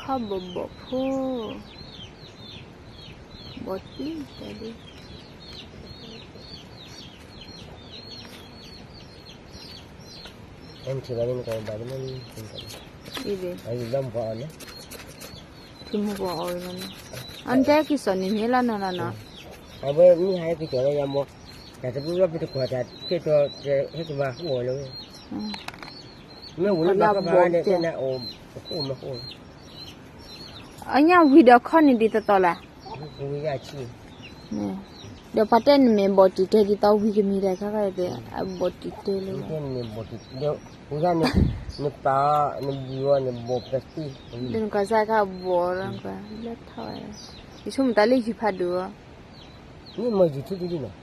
ဟီၣ်ဘီဘီၣ်ဖိ, ဘီၣ်တံၢ်တဲဒ်, အံၤဒ်, ထံမူပှၤအီၤလီၤနီၤ, အဝဲမ့ၢ်ဟဲက့ၤကၠီၤလၢယၤမီၤ, တၢ်တဘျီဘျီဖဲတကွၢ်တၢ်ခဲတီၤ ဟဲက့ၤမၤဟူအီၤလီၤဝဲ, မ့ၢ်ဝံၤလၢဘၣ်ကဘၣ်ဝဲန့ၣ် တဲနၤအိၣ်, အိၣ်မးအိၣ်, အညၣ်ဝံၤဒီးခီၣ်န့ၣ်ဒ်သိးသိးလဲၣ်, ဝံၤယၢ်ဆံ, ဒီးပှၤတဲနမ့ၢ်ဘီၣ်တံၢ်တဲဒ်သိးဝံၤကမံၤဒီးခါခါတဲ, အဘီၣ်တံၢ်တဲလၢ, ဝံၤယၢ်န့ၣ်မ့ၢ်ဘီၣ်တံၢ်, ဝံၤယၢ်န့ၣ်, နပာ်အီၤ နဘုၣ်အီၤန့ၣ် ဘီၣ်ပသံ, ဒ်နကွၢ်စၢ်ခါဘီၣ်လီၤကွၢ်, လၢထီၣ်ဝဲ, ယဆိကမိၣ်တၢ်လၢယုၢ်ဖးဒိၣ်အီၤ, မ့ၢ်မၤယုၢ်ထံဒ်န့ၣ်နီၤ.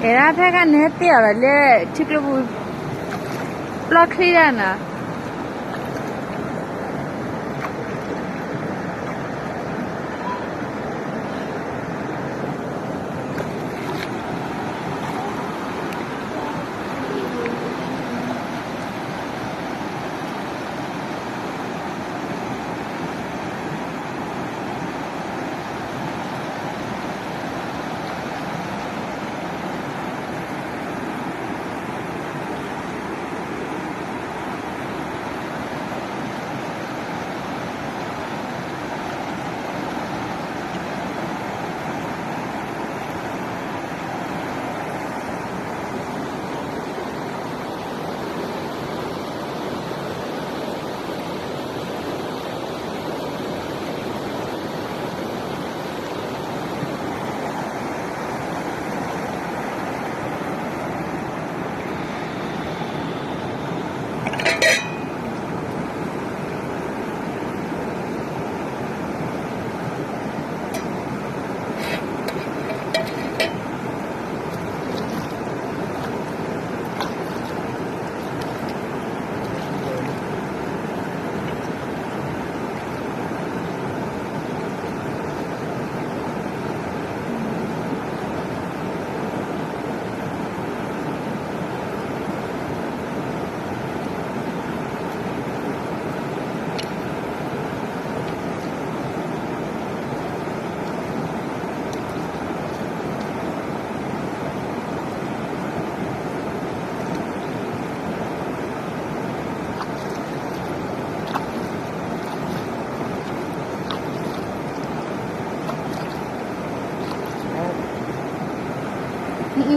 အဲၣ်ဒၣ်ဖဲခါန့ၣ် ဟဲတ့ၢ်အီၤဒီးလၢထံကျိပူၤ, ပျီချံဒၣ်နီၤ.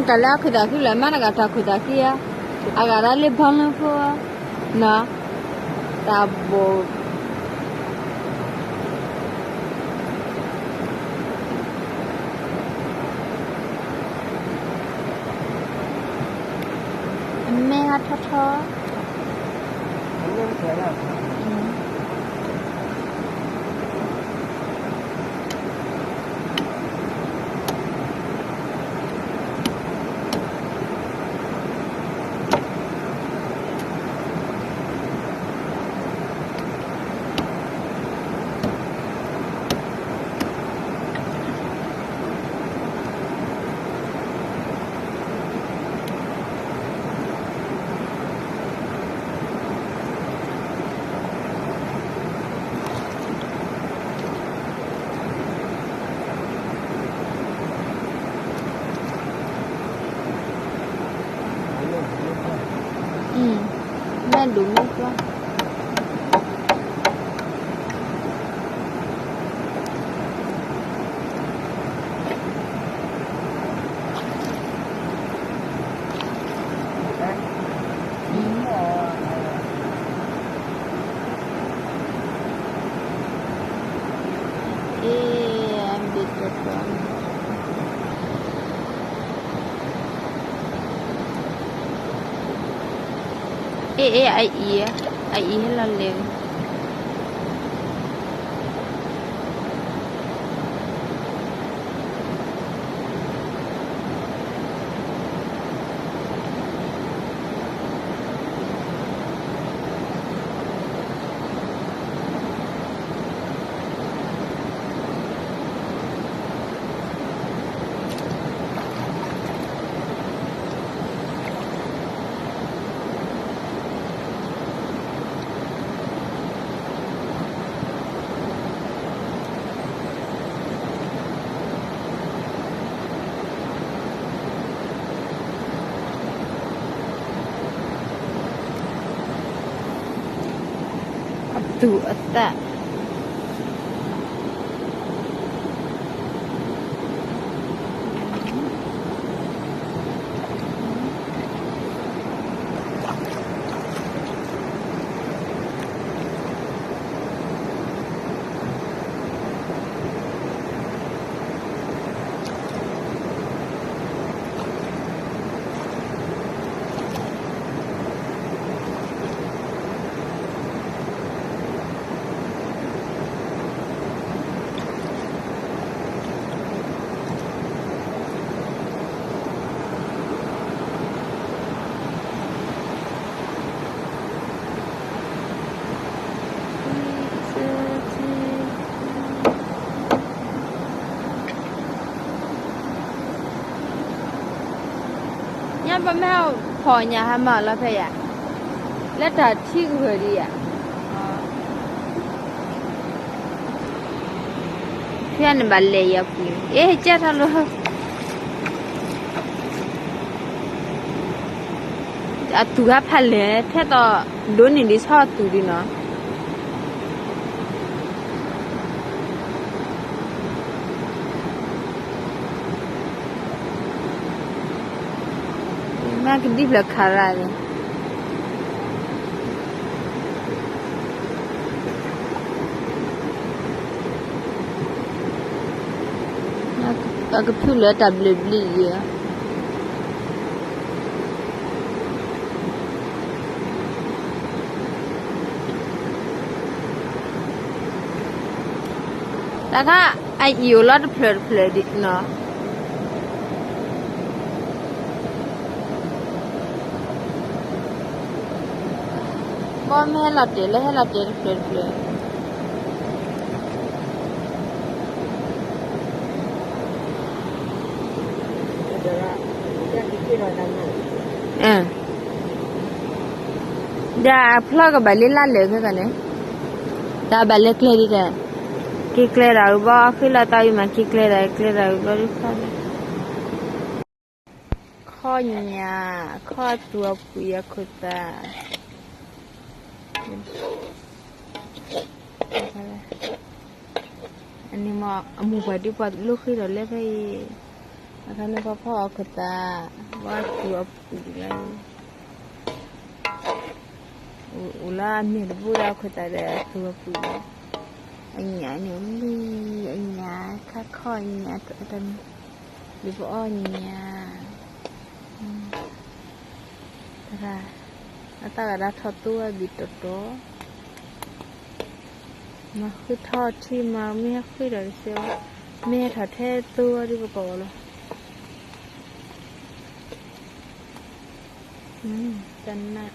တၢ်လၢအခိၣ်သးခုလၢ မ့ၢ်တဂၤတၢ်ခိၣ်သးခုဧါ, အဂၤဒၣ်လၢ ဘီလၢဖိဧါ, နီၤ, တၢ်ဘိၣ် အမဲာ်ဟးထီၣ်ထီၣ်. အ့ အ့ အအံၤ, အအံၤဟဲလီၤလဲၤဝဲ. အသူၣ်အသး ညါပမ့ၢ်ဖီၣ်ညၣ်ဟးမၤလီၤဖဲယၤ, လၢတၢ်ထံကဂၢၢ်ဒံးယၤ, ဖဲန့ၣ်ဘၣ်လဲၤယၤပူၤ, အ့ ကဲထီၣ်လီၤ, အသူၣ်ဟးဖးလဲၢ် ထဲသိးဒိးန့ၢ်ဒံးဆီအသူၣ်ဒံးနီၤ. မ့ၢ်ကဒံဖျၢၣ်ခးရၣ်န့ၣ်, အကဖုလၢတၢ်ဘျုးဘျုးယၤ. တၢ်ခါ အအံၤအိၣ်လီၤတဖျၢၣ်တဖျၢၣ်ဒံးနီၤ. ဘီမ့ၢ်ဟဲလီၤတဲာ်လၢဟဲလီၤတဲာ်တဖျၢၣ်တဖျၢၣ်. ဒီးအဖျီၣ်ကဘၣ်လၢလါလဲၢ်ခဲကန့ၣ်, တၢ်ဘၣ်လဲၤကျဲဒ်လဲၣ်, က့ၤကျဲဒၣ်အဘီ ဃ့လီၤတၢ်အံၤမး က့ၤကျဲဒၣ် ကျဲဒၣ်အဘီဒ်ဖျီၣ်လဲၣ်. ခီၣ်ညၣ်, ခီၣ်သူၣ်အပူၤအံၤအခိၣ်သး, အန့ၣ်မ့ၢ်အမိၢ်ပှၢ်ဒ်ပှၤလိဃ့ထီၣ်လၢဖဲအံၤ, အခါန့ၣ်ပှၤဖီၣ်အခိၣ်သး, ဝဲသူၣ်အပူၤဒ်လဲၣ်, အိၣ်လၢအမဲာ်တဘိဒီးအခိၣ်သးဒီးသူၣ်အပူၤ, အညၣ်န့ၣ်လွံၢ်, အညၣ်ခါခီၣ်ညၣ်တမံၤ, ဒ်ပအီၣ်ညၣ် သရၣ်, အသၣ်ဂၤဒၣ်ထီၣ်သိဝဲဘံၣ်တီတီ, မၤဃုထီၣ်ထံမၤမ့ၢ်ဟဲဃုထီၣ်တစဲး, မ့ၢ်ဟဲထီၣ်ထဲသိဝဲဒ်ပကိးဝဲလီၤ. တနၢ်,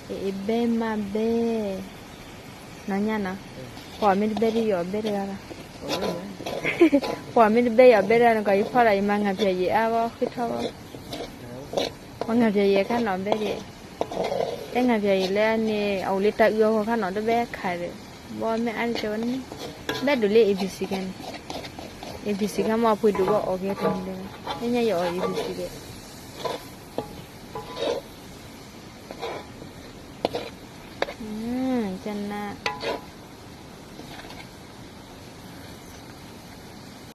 အဘဲမၤဘဲ, နီၢ်ညါနီၤ, ပှၤမ့ၢ်တဘဲဒ်ယီၤဘဲတဂၤဘၣ်, ပှၤမ့ၢ်တဘဲယီၤဘဲတဂၤန့ၣ် ကီးယဖီၣ်ဒီးယမၤငါဖၠၣ်ယံာ်အါဘီဃုထီၣ်ဘီ, ပှၤငါဖၠၣ်ယံာ်အခါနီၤဘဲဒ်, တဲငါဖၠၣ်ယံာ်လၢအန့ၣ် အအိၣ်လၢတၢ်အုးအဂီၢ်ခါနီၤတဘဲခါဒီး, ဘီမ့ၢ်အါတကဲဝဲန့ၣ်, ဘဲဒိၣ်လၢ A B C ခါန့ၣ်, A B C ခါမ့ၢ်အပှ့ၤဒိၣ်ဘီအီၣ်ကဲတမံၤဒီး, လၢညါယအီၣ် A B C ဒီး